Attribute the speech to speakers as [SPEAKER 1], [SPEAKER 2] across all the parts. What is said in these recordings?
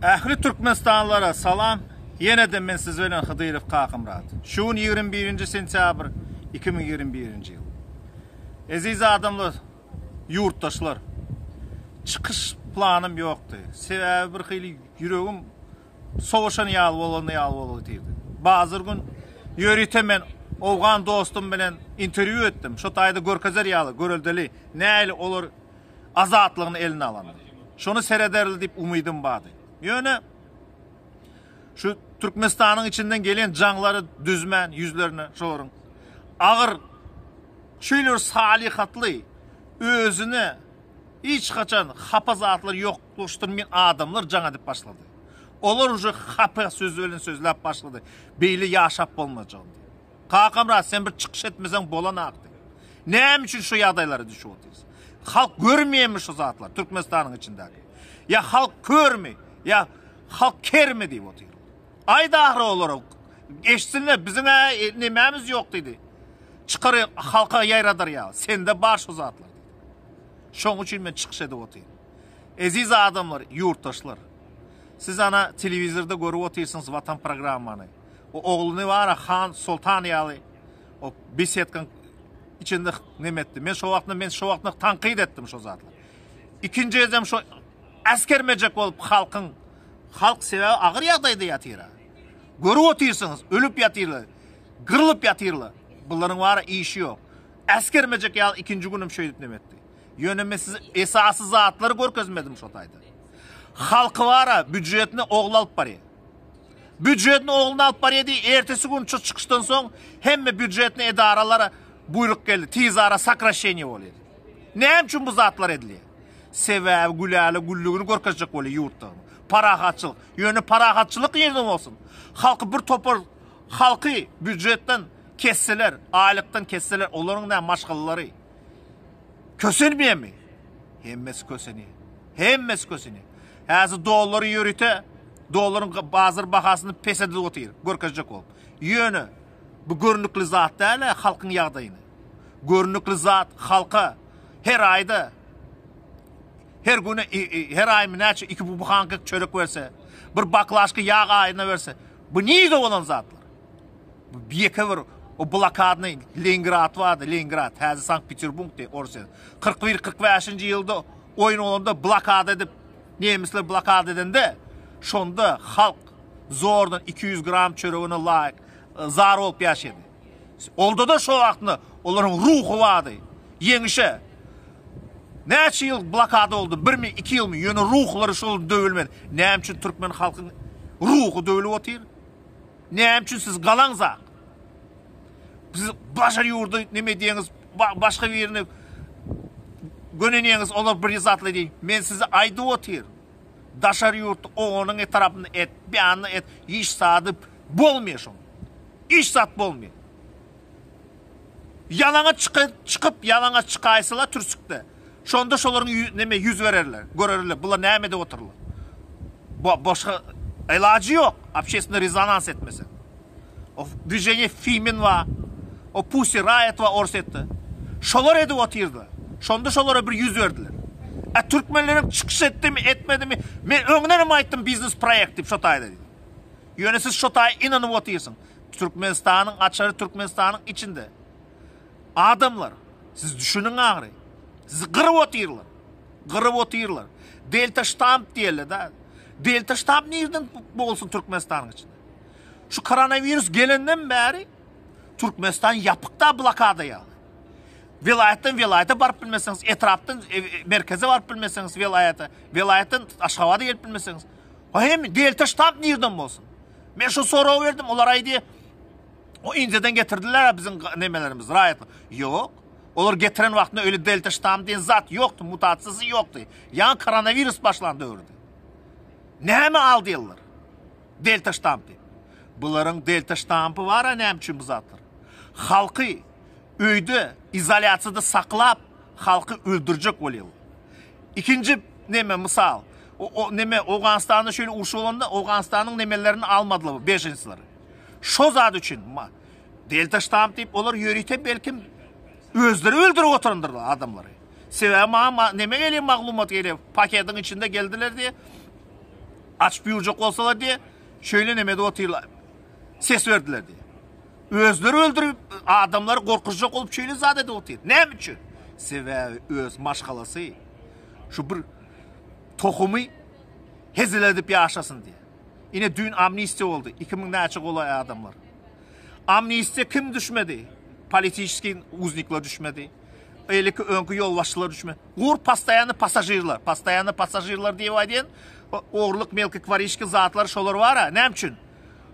[SPEAKER 1] Ähli Türkmenistanlylara salam. Ýene-de men siz bilen Hydyrow Kakamyrat. Şu gün 21-nji sentýabr 2021-nji ýyl. Eziz adamlar, ýurtdaşlar. Çykyş planym ýokdy. Sebäbi bir hili ýüregim sowaşan ýaly bolan ýaly bolup otyrdy. Bazar gün ýörite men owgan dostum bilen interwýu etdim. Şo taýda görkezer ýaly göreldeli nähili olar azatlygyny eline alanda. Şony serederli diýip umydym bardy. Ýöne şu Türkmenistanyň içinden gelen jaňlary düzmän ýüzlerine şolaryň agyr şeýle bir salyhatly özüne hiç haçan hapa zatlar ýoklaşdyrmaýan adamlar jaň edip başlady. Olar uje hapa söz bilen sözläp başlady. Beýle ýaşap bolmajagyny diýip. Kakamyrat sen bir çykyş etmeseň bolanak diýip. Näme üçin şu ýagdaýlara düşüp otyrys? Halk görmeýärmi şu zatlary Türkmenistanyň içindäki? Ýa halk körmi? Ýa halk kermi diýip otyr. Aýt ahyry olara. Eşitsinler biziň-ä nemämiz ýok diýdi. Çykar halka ýaýradar ýaly. Sende bar şu zatlar diýdi. Şoň üçin men çykyş edip otyryn. Eziz adamlar, ýurtdaşlar. Siz ana telewizorda görüp otyrsyňyz Watan programmany. O ogluny bar-a han soltan ýaly o besedkaň içinde neme etdi. Men şo wagtynda men şo wagtynda tankyt etdim şo zatlary. Ikinji gezem şo äsgermejek bolup halkyň halk sebäbi agyr ýagdaýda ýatyr-a. Görüp otyrsyňyz, ölüp ýatyrlar, gyrlyp ýatyrlar. Bularyň bar-a işi ýok. Äsgermejek ýaly ikinji günem şeýdip neme etdi. Ýöne men size esasy zatlary görkezmedim şo taýda. Halky bar-a býujetini ogly alyp barýar. Býujetini ogluny alyp barýar diý, ertesi gün şu çykyşdan soň hemme býujetni edaralara buýruk geldi, tiz ara sokraşeniýe bolýar. Näme üçin bu zatlar edilýär? Sebäbi Güläle güllügini görkezjek bolýar ýurtda. Parahatçylyk. Ýöne parahatçylyk nirden bolsun? Halky bir topar halky býujetden kesseler, aýlykdan kesseler, olaryň näme maşgalalary kösenmeýärmi? Hemmesi kösenýär. Hemmesi kösenýär. Häzir dollary ýörite dollaryň bazar bahasyny peseldip otyr, görkezjek bolup. Ýöne bu görnükli zat däl-ä halkyň ýagdaýyny. Görnükli zat halka her aýda her güne her aýmy näçe iki buhanka çörek berse, bir baklaşka ýag aýyna berse, bu nirde bolan zatlar? Bu ýeke bir o blokadnyý Leningrad bardy, Leningrad, häzir Sankt-Peterburg diýip Orsýet. 41-45-nji ýylda oýun bolanda blokada edip, nemisler blokada edende, şonda halk zordan 200 gram çöregine laýyk e, zar bolup ýaşady. Olda-da şo wagtynda olaryň ruhy bardy. Ýeňişe. Näçe ýyl blokada boldy? Birmi, iki ýylmy? Ýöne ruhlary şol döwülmedi. Näme üçin türkmen halkyň ruhy döwülip otyr? Näme üçin siz galaňzak? Siz başga ýurda neme edýäňiz, başga birini gönenýäňiz, olar bir zatly diý. Men size aýdyp otyr. Daşary ýurtda onuň etrapyny et, beýanyny et, hiç zady bolmaýar şoň. Hiç zat bolmaýar. Ýalaňaç çykyp, çykyp ýalaňaç çykaýsalar türsükde. Şonda şolaryň neme ýüz bererler, görerler, bular näme edip otyrlar. Bu başga elajy ýok, общественный rezonans etmese. O dvijeniýe Fimin bar, o Pussy Riot bar Orsýetde. Şolar edip otyrdylar. Şonda şolara bir ýüz berdiler. A türkmenleriň çykyş etdimi, etmedimi, men öňden hem aýtdym biznes proýekt diýip şo taýda diýip. Ýöne siz şo taýa ynanyp otyrsyň. Türkmenistanyň açary Türkmenistanyň içinde. Adamlar, siz düşüniň ahyry. Sizi gyryp otyrlar. Gyryp otyrlar. Delta ştamp diýerler da. Delta ştamp nirden bolsun Türkmenistanyň içinde? Şu koronawirus gelenden bäri Türkmenistan ýapyk da blokada ýaly. Welaýatdan welaýata baryp bilmeseňiz, etrapdan e, e, merkeze baryp bilmeseňiz, welaýata, welaýatdan Aşgabada gelip bilmeseňiz. Hem delta ştamp nirden bolsun? Men şu soragy berdim, olar aýdy, O Indiýadan getirdiler biziň nemelerimiz, raýatlar. Ýok. Olar getiren wagtynda öyle delta ştam diýen zat ýokdy, mutasiýasy ýokdy. Ýaňy koronawirus başlan döwürdi. Näme aldylar? Delta ştam diýip. Bularyň delta ştampy bar-a näme üçin bu zatlar? Halky öýde izolýasiýada saklap, halky öldürjek bolýarlar. Ikinji neme mysal, o, o neme Owganystanda şeýle uruş bolanda Owganystanyň nemelerini almadylar, bejensleri. Şo zat üçin Delta ştam diýip olar ýörite belkim özleri öldürip oturandyrlar adamlary. Sebäbi maňa neme gelýär maglumat gelýär. Paketiň içinde geldiler diýe. Açyp ýurjak bolsalar diýe, şeýle neme edip otyrlar. Ses berdiler diýe. Özleri öldürip, adamlary gorkuzjak bolup şeýle zat edip otyr. Näme üçin? Sebäbi öz maşgalasy şu bir tohumy hezil edip ýaşasyn diýe. Ine düýn amnistiýa boldy. 2000 näçe golaý adamlar. Amnistiýa kim düşmedi? Politiçeskiý uznikler düşmedi. Eýleki öňki ýolbaşçylar düşmedi. Gur postoýanny passažirler. Postoýanny passažirler diýip aýdýan, ogurlyk melki kwarişki zatlar şolar bar-a. Näme üçin?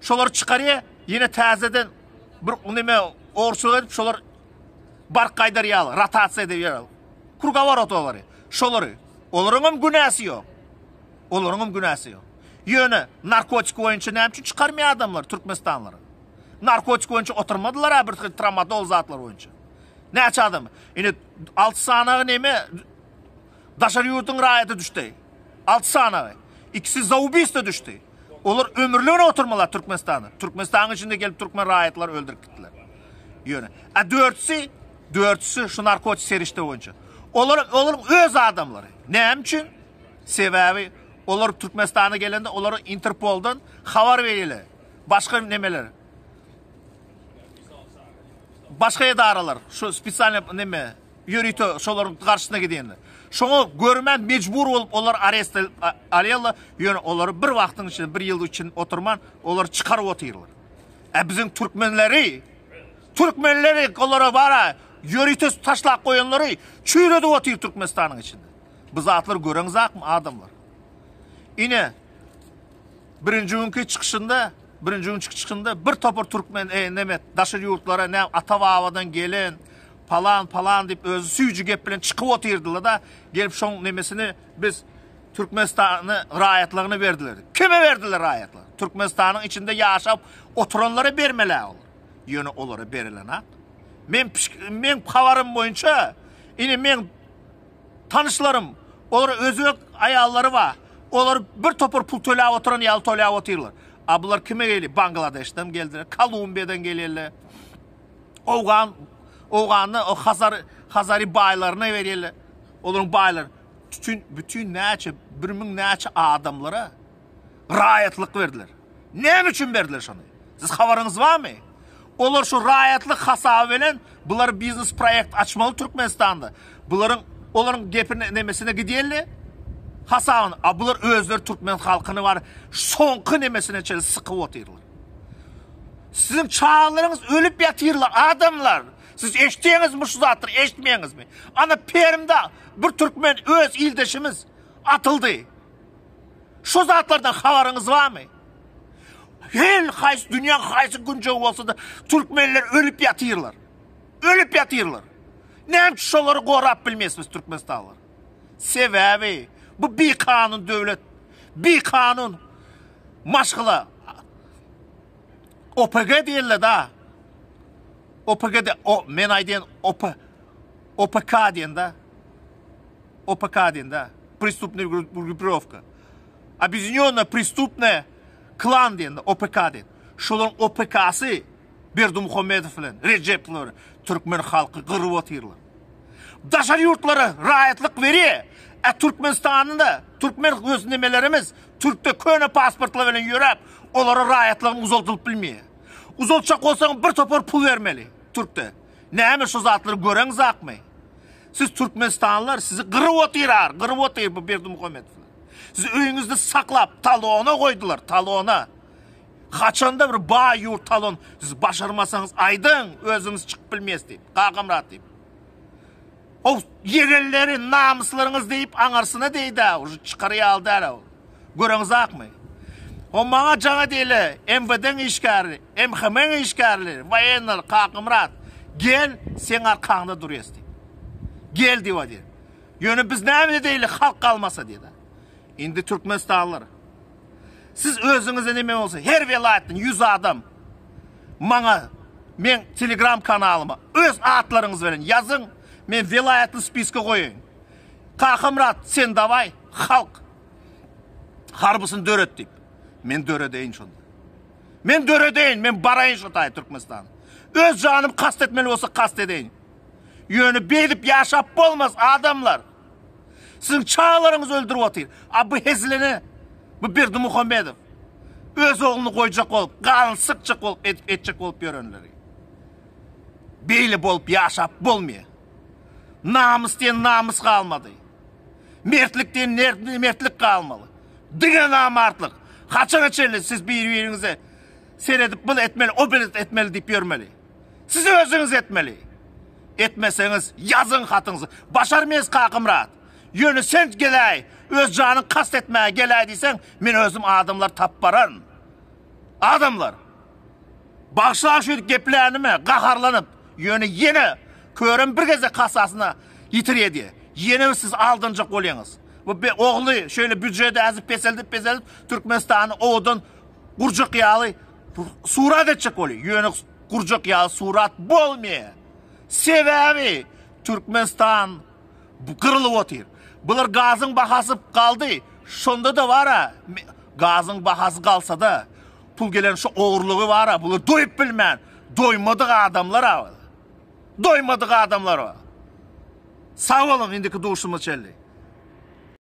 [SPEAKER 1] Şolary çykarýar, ýene täzeden bir neme ogurçylyk edip şolar baryp gaýdar ýaly, rotasiýa edip ýaly. Krugoworot olary. Şolary. Olaryň hem günäsi ýok. Olaryň hem günäsi ýok. Ýöne narkotik boýunça näme üçin çykarmaýar adamlar türkmenistanlary? Narkotik boýunça oturmadylar-a bir tramadol zatlar boýunça. Näçe adam? Ine 6 sanagy neme daşary ýurduň raýaty düşdi. 6 sanagy. Ikisi za ubiystvo düşdi. Olar ömürligine oturmalar Türkmenistanda. Türkmenistanyň içinde gelip türkmen raýatlary öldürip gitdiler. Ýöne, a dörtüsi, dörtüsi şu narkotik serişde boýunça. Olar olaryň öz adamlary. Näme üçin? Sebäbi olar Türkmenistana gelende olara Interpoldan habar berýärler. Başga nemeler. Başga edaralar, şu spesialny neme, ýörite şolaryň garşysyna gidýänler. Şoňa görmän mejbur bolup olar arest alýarlar, ýöne olary bir wagtyň içinde, bir ýyl üçin oturman, olary çykaryp otyrlar. Ä biziň türkmenleri, türkmenleri olara bara ýörite taşlap goýanlary çüýredip otyr Türkmenistanyň içinde. Bu zatlary göreňizakmy adamlar? Ine, birinji günki çykyşynda, birinji gün çykyşynda bir topar türkmen, e, neme, daşary ýurtlara ne ata-babadan gelen palan palan diýip özi süýji gep bilen çykyp otyrdylar da, gelip şoň nemesini biz Türkmenistany raýatlygyny berdiler. Kime berdiler raýatlygy? Türkmenistanyň içinde ýaşap oturanlara bermeli olar. Ýöne olara berilenak. Men men habarym boýunça ine men Tanyşlarym, olar özbek aýallary bar. Olar bir topar pul töläp oturan ýaly toläp otyrlar. A bular kime gelýär? Bangladeşden geldiler, Kolumbiýadan gelýärler. Owgan, Owganda o Hazar, Hazary baýlaryna berýärler. Olaryň baýlary bütün, bütün näçe, bir müň näçe adamlara raýatlyk berdiler. Näme üçin berdiler şony? Siz habaryňyz barmy? Olar şu raýatlyk hasaby bilen bular biznes proýekt açmaly Türkmenistanda. Bularyň olaryň gepine nemesine gidýärler. Hasabyny, a bular özleri türkmen halkyny bar soňky nemesine çenli sykyp otyrlar. Siziň çagalaryňyz ölüp ýatyrlar adamlar. Siz eşitýäňizmi şu zatlary, eşitmeýäňizmi? Ana Permde bir türkmen öz ildeşimiz atyldy. Şu zatlardan habaryňyz barmy? Her haýsy dünýäň haýsy günjegi bolsa-da türkmenler ölüp ýatyrlar. Ölüp ýatyrlar. Näme üçin şolary gorap bilmeýäs biz türkmenistanlylar? Sebäbi bu bikanun döwlet, bikanun maşgala. OPG diýildi da. OPG de o men aýdýan OP OPK diýen da. OPK diýen da. Prestupnyý grupirovka. Obýedinýonnaya prestupnaya klan diýende, OPK diýen. Şolaryň OPK-sy Berdimuhamedow bilen Rejepow bilen türkmen halky gyryp otyrlar. Daşary ýurtlara raýatlyk berýär. Ä Türkmenistanda türkmen öz nemelerimiz türkde köne pasportlar bilen ýöräp, olara raýatlygyny uzaldylyp bilmeýär. Uzaltjak bolsaň bir topar pul bermeli türkde. Näme şu zatlary göreňzakmy? Siz türkmenistanlylar sizi gyryp otyrar, gyryp otyr bu Berdimuhamedow. Sizi öýüňizde saklap talona goýdular, talona. Haçanda bir baý ýurt talon, siz başarmasaňyz aýdyň, özüňiz çykyp bilmeýäs diýip, Kakamyrat diýip. O ýegenleri namyslaryňyz diýip aňarsyna diýdä, uje çykar ýaly däl o. Göreňizakmy? O maňa jaňa diýle, MWD-iň işgäri, MHM-iň işgärleri, woýennylar, Kakamyrat, gel, seň arkaňda durýas diýip. Gel diýip aýdýar. Ýöne biz näme edeýli halk galmasa diýdi. Indi türkmenistanlylar siz özüňize neme bolsa her welaýatdan 100 adam maňa men telegram kanalyma öz atlaryňyz bilen ýazyň men welaýatly spiska goýaýyn. Kakamyrat sen dawaý halk harbysyny döret diýip. Men döredeýin şonda. Men döredeýin, men baraýyn şo taýy Türkmenistana. Öz janym kast etmeli bolsa kast edeýin. Ýöne beýdip ýaşap bolmaz adamlar. Siziň çagalaryňyzy öldürip otyr. A bu hezilene. Bu Berdimuhamedow öz ogluny goýjak bolup, ganyny sykjak bolup edip etjek bolup ýörenleri. Beýle bolup ýaşap bolmaýar. Namys diýen namys galmady. Mertlik diýen mertlik galmaly. Diňe namartlyk. Haçana çenli siz bir-biriňize seredip bul etmeli, o bil etmeli diýip ýörmeli. Siz özüňiz etmeli. Etmeseňiz ýazyň hatyňyzy. Başarmaýas Kakymyrat. Ýöne sen geläý, öz janyň kast etmäge geläý diýseň, men özüm adamlar tapyp bararyn. Adamlar! Bagyşlaň şeýdip geplänime, gaharlanyp, ýöne ýene körem bir gezek hasasyna ýitirýä diýe. Ýene siz aldanjak bolýaňyz. Bu be ogly şeýle býujeti äzip peseldip peseldip Türkmenistany owadan gurjak ýaly surat etjek bolýa. Ýöne gurjak ýaly surat bolmaýa. Sebäbi Türkmenistan gyrylyp otyr. Bular gazyň bahasy galdy. Şonda-da bara gazyň bahasy galsada pul gelen şu ogurlygy bara bular doýup bilmän doýmadyk adamlar a. Doýmadyk adamlar. Sag boluň indiki duşuma çenli.